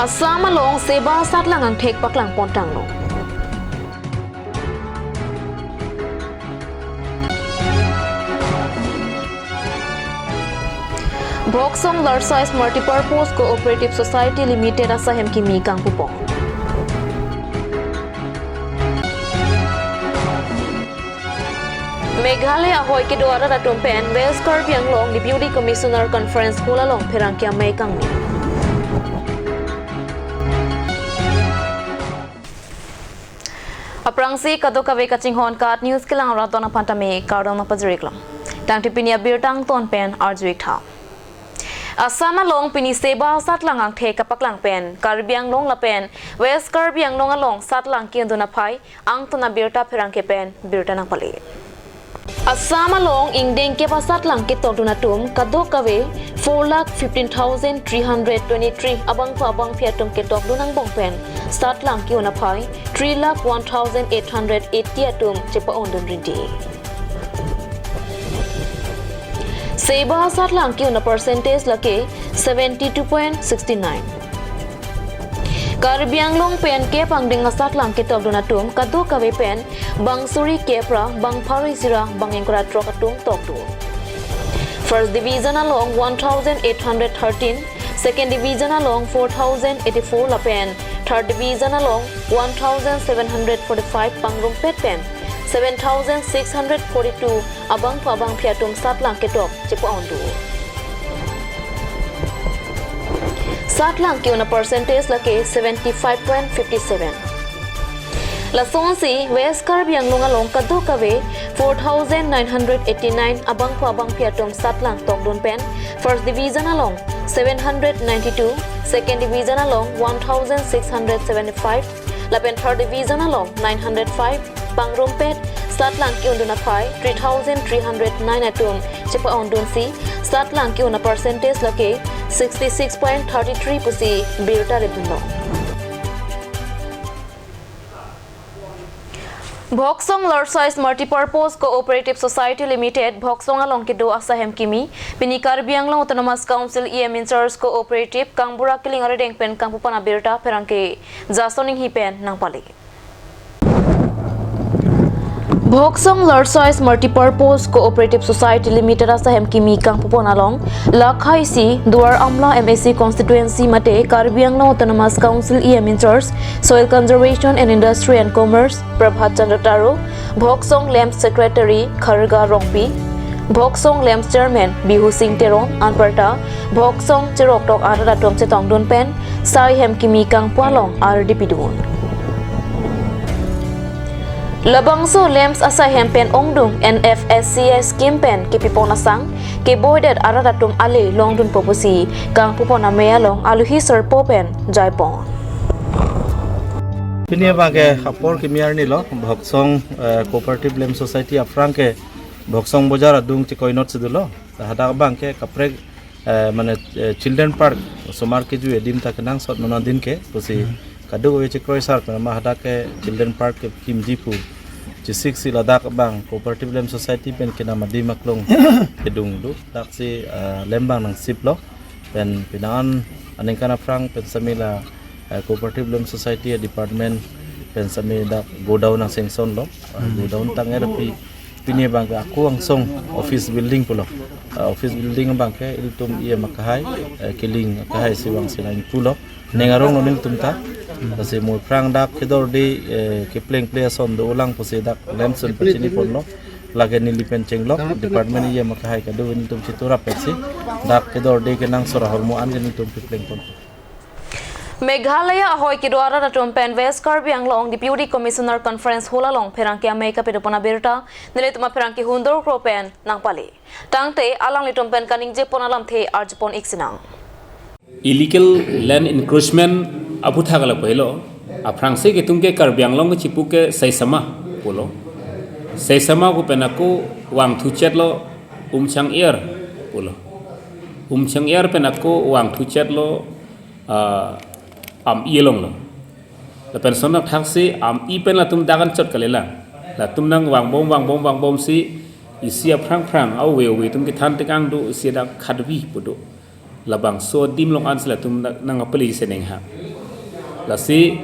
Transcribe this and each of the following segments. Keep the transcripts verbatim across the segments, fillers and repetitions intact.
Assam along seba satlang angthek paklang pontanglo. Bhoksong Large Size Multipurpose Cooperative Society Limited asaihem kimi kangpupon. Meghalaya ahoi kedo arat atum pen West Karbi Anglong Deputy Commissioner Conference Hall along pherangke amei kangni. Aphrangsi kadokave kachinghon KAT News kelang raton aphan tame kardom nangpajir-iklo. Tangte pini abirta angton pen arju-ik tha. Assam along pini seba satlang angthek kapaklang pen Karbi Anglong lapen West Karbi Anglong along satlang ki-undun aphai angton abirta pherangke pen birta nangpale. Assam along ingdeng kep asatlang ketokdun atum kadokave four lakh fifteen thousand three hundred twenty-three abangphu abangphi atum ketokdun angbong pen satlang ki-un aphai three lakh one thousand eight hundred eighty atum chepa-undun rinti. Seba asatlang ki-un a-percentage lake seventy-two point six nine. Karbi Anglong pen kep angdeng asatlang ketokdun atum kadokave pen bang suri kep ra bang pharo isi ra bang ingkoi ra throk atum tokdun. First Division along one thousand eight hundred thirteen, Second Division along four thousand eighty-four lapen Third Division along one thousand seven hundred forty-five pangrumpet pen seven thousand six hundred forty-two abangphu abangphi atum satlang ketok chepa-undun. Satlang ki-un a-percentage lake seventy-five point fifty-seven. Lasonsi West Karbi Anglong along kadokave four thousand nine hundred eighty-nine abangphu abangphi atum satlang tokdun pen First Division along seven hundred ninety-two, Second Division along one thousand six hundred seventy-five, lapen Third Division along nine hundred five, pangrumpet satlang ki-undun aphai three thousand three hundred nine atum chepa-undunsi satlang ki-un a-percentage lake sixty-six point thirty-three pusi birta ridunlo. Bhoksong Large Size Multipurpose Cooperative Society Limited, Bhoksong along kedo asaihem kimi, pini Karbi Anglong Autonomous Council E M in charge Cooperative Kangbura Killing arideng pen kangpupon abirta pherangke Jason Inghi pen nangpale. Bhoksong Large Size Multipurpose Cooperative Society Limited asaihem kimi kangpupon along, lakha isi Duar Amla M A C constituency mate Karbi Anglong Autonomous Council E M in charge Soil Conservation and Industry and Commerce Prabhat Chandra Taro, Bhoksong LAMPS Secretary Kharga Rongpi, Bhoksong LAMPS Chairman Bihu Singh Teron, anparta Bhoksong cheroktok arat atum chetongdun pen saihem kimi kangpu along ardi pidun. Labangso LAMPS asaihem pen ongdung N F S C S scheme pen kepipon asang keboidet arat atum ale longdunpo pusi kangpupon amei along aluhi sirpo pen jaipon. Pini abangke apor kimi arnilo, Bhoksong, eh, Cooperative LAMPS Society aphrang ke Bhoksong Bojar adung chekoi not si dolo. Hadak abangke kaprek, eh, mane, eh, Children Park, osomar kejui adim ta kenangsot non adin ke, pusi kadokave chekroi sar pen ma hadak ke Children Park kekimji pu chesiksi ladak abang Cooperative LAMPS Society pen kenam adim aklong kedung do. Daksi, eh, LAMPS abang nangsiplo. Pen penang an aningkan aphrang pen sami la, eh, Cooperative LAMPS Society department pen sami dak godown nang sanction lo. Eh, godown tang er pi pini abangke ako angsong office building pulo. Eh, office building abangke ilitum E M akahai, eh, Killing akahai si vangsi nangpulo. Neng arong lo nelitum ta. Lasi mo aphrang dak kedorde, eh, kepleng ple ason dolang pusi dak LAMPS pen pachiniponlo. Lake neli pen chenglok department E M akahai kado nelitum chiturap pensi dak kedorde kenangsot ahormu an nelitum keplengpon. Meghalaya ahoi kedo arat atum pen West Karbi Anglong Deputy Commissioner Conference Hall along pherangke amei kapidopon abirta nelitum apherangke Hundor Kro pen nangpale. Tangte alanglitum pen kaningjepon alamthe arjupon-ik sinang. Illegal land encroachment aputhak lapu helo. Aphrangsi ketung ke Karbi Anglong kechipu ke Seisama pulo. Seisama pu pen ako vangthuchetlo Umchang Er pulo. Umchang Er pen ako vangthuchetlo, ah, Am-i along lo. Lapen sonok thaksi Am-i pen latum dak anchot kalilang. Latum nangvangbom, vangbom, vangbomsi isi aphrang phrang, ave ave atum kethan tekang do, isi dak Khadvi pu do. Labangso adim along ansi latum nang, nangpale seneng ha. Lasi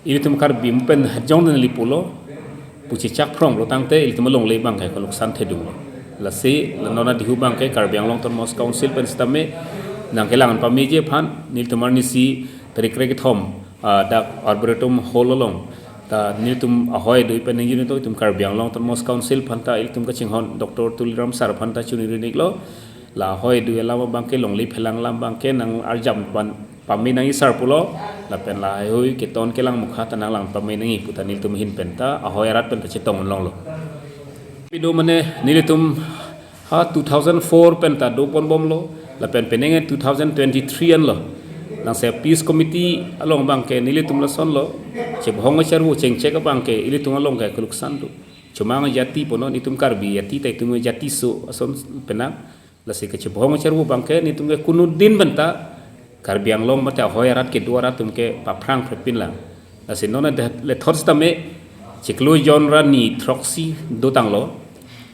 ilitum Karbi pen hajong den lipulo, puchechak phrong lo tangte ilitum alongle abangke kaluksan thedunglo. Lasi la non adihu abangke Karbi Anglong Autonomous Council pen sitame nangkelang pameji aphan nelitum arnisi tarik krekethom, ah, dak Arboretum Hall along ta nelitum ahoi do pen ningje to itum Karbi Anglong Autonomous Council aphanta ilitum kachinghon Doctor Tuliram Sir aphanta chuniri-iklo. La ahoi do alam abangke longle phelang alam abangke nang arjam pan pame nang isar pulo, lapen lahaihui keton kelang mukha ta nanglang pame nangji puta nelitum ahin penta ahoi arat penta chetong longlo. Pido mane nelitum ha two thousand four penta doponbomlo, lapen penang two thousand twenty-three anlo. Nangsi peace committee along abangke nelitum lasonlo, chebohong charvo chengchek abangke ilitum along ke kaluksan do. Chomang jati pono, nelitum Karbi jati ta itum jati so ason penang. Lasi kachebohong charvo abangke nelitum ke kunudin penta Karbi Anglong mate ahoi arat kedo arat atum ke paphrang phrepin lang. Lasi non adet le thot sitame chiklo jon ra ni throksi dotanglo.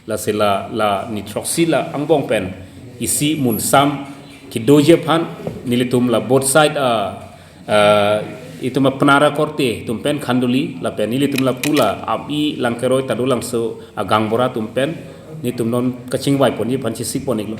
Lasi la, la ni throksi la angbong pen isi munsam kedoji aphan nelitum la both side, ah, ah, itum apnara korte atum pen Khanduli lapen nelitum lapu la Ami, Langkeroi, Tadulangso, ah, gaonbura atum pen nelitum non kachingvai ponji aphan chesik pon-iklo.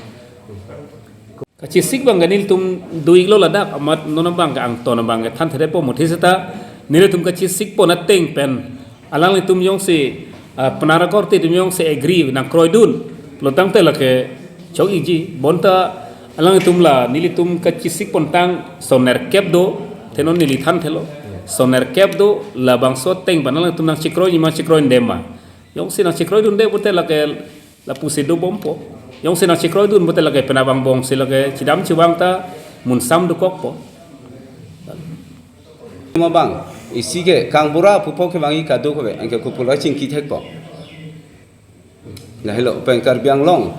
Kachesik abangke nelitum do-iklo ladak, amat non abangke angton abangke thanthedetpo, muthe seta nelitum kachesik pon ateng pen alanglitum jongsi, ah, apnara korte atum jongsi agree nangkroidun pulo tangte lake chok-ikji, bonta alanglitum la nelitum kachesik pontang sonerkep do, te non neli thanthelo. Sonerkep do, labangso ateng pen alanglitum nangchekroiji ma chekroidunde ma. Jongsi nangchekroidunde pulote lake lapusi dobompo. Jongsi nangchekroidun pulote lake penap angbongsi lake chedam chevang ta munsam dokokpo. Mabang, isi ke gaonbura pupo kevangji kadokave, anke kopulo chingki thekpo. Lahelo pen Karbi Anglong.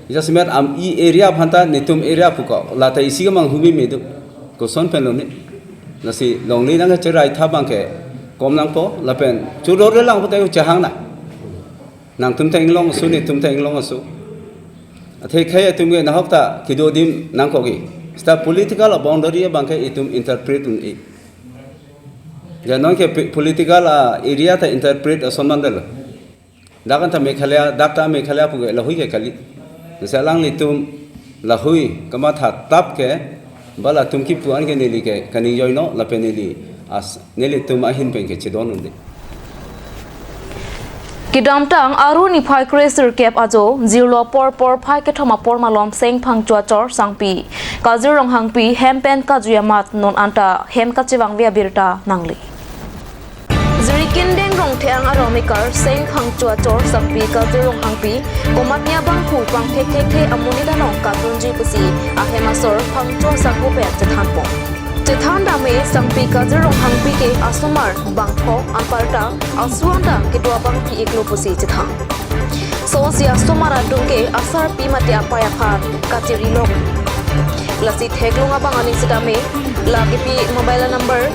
Jasemet Ami area aphanta nelitum area puko, lata isi ke manghumi medu. Koson pen lone. Lasi longle nangcherai tha abangke kom nangpo, lapen chodor lang pulote chehang na. Nangtum ta inglong aso, nelitum ta inglong aso. Athe khei atum ke nahok ta kedo adim nangkokji. Seta political boundary abangke itum interpret un-e. Ja non ke pe-, political, ah, area ta interpret ason mandalo. Dak anta Meghalaya, dak ta Meghalaya puke lahui ke kali. Lasi alanglitum lahui kamatha tap ke, ba latum kipu an ke neli ke kaning joino lapen neli as, nelitum ahin pen ke chedon unde. Kedamtang Aru niphai kre sirkep ajo, jirlo apor apor phai kethom apor malom Seng Phangcho achor sangpi Kajir Ronghangpi hem pen kajui amat non anta hem kachevangve abirta nangle. Jirikindeng Rongtheng aromikar Seng Phangcho achor sangpi Kajir Ronghangpi komatne abangphu pangthek thekthe amonit along kadunji pusi ahem asor Phangcho asangho pen chethanpon. Chethan dame sangpi Kajir Ronghangpi ke asomar bangpho anparta asu anta kedo abang pi-iklo pusi chethan. Sonsi asomar adung ke asarpi mate apei aphan kachiri long. Lasi theklong abang aning sitame la kepi mobile number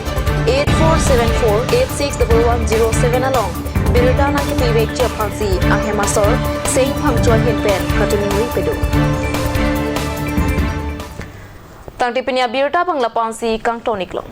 eight four seven four eight six double one zero seven along birta nangkepivekji aphansi ahem asor Seng Phangcho ahin pen kachiningri pado. Tangte pini abirta abang la-ansi kangton-iklo.